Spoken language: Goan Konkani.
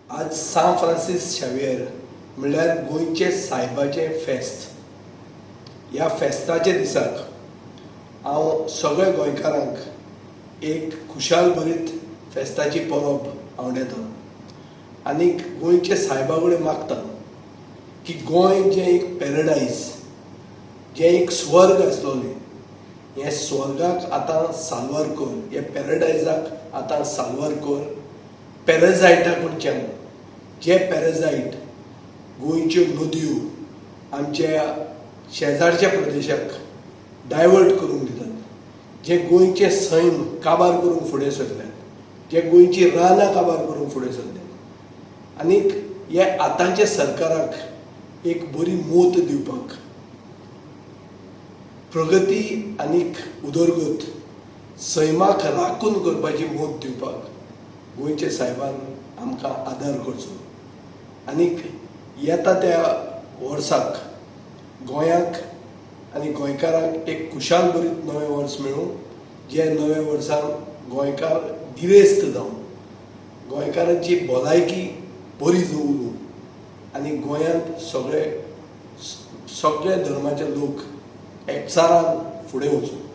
आज सांत फ्रांसीस शावियर म्हणल्यार गोंयचे सायबाचें फेस्त. ह्या फेस्ताच्या दिसाक हांव सगळ्या गोंयकारांक एक खुशाल भरीत फेस्ताची परब आंवडेतां आनीक गोंयच्या सायबा कडेन मागता की गोंय जें एक पॅरडायज, जें एक स्वर्ग आसलोलें, हें स्वर्गाक आतां साल्वार कर, हे पॅरडायजाक आतां साल्वार कर पॅरजायटा कडच्यान. जे पॅरजायट गोंयच्यो नदयो आमच्या शेजारच्या प्रदेशाक डायवर्ट करूंक दितात, जे गोंयचें सैम काबार करूंक फुडें सरल्यात, जे गोंयचीं रानां काबार करूंक फुडें सरल्यात, आनीक हे आतांच्या सरकाराक एक बरी मोत दिवपाक, प्रगती आनीक उदरगत सैमाक राखून करपाची मोत दिवपाक गोंयच्या सायबान आमकां आदार करचो आनीक येता त्या वर्साक गोंयाक आनी गोंयकारांक एक खुशाल भरीत नवें वर्स मेळूं, जे नव्या वर्सान गोंयकार गिरेस्त जावं, गोंयकारांची भलायकी बरी दवरूं आनी गोंयांत सगळे सगळे धर्माचे लोक एकचारान फुडें वचूं.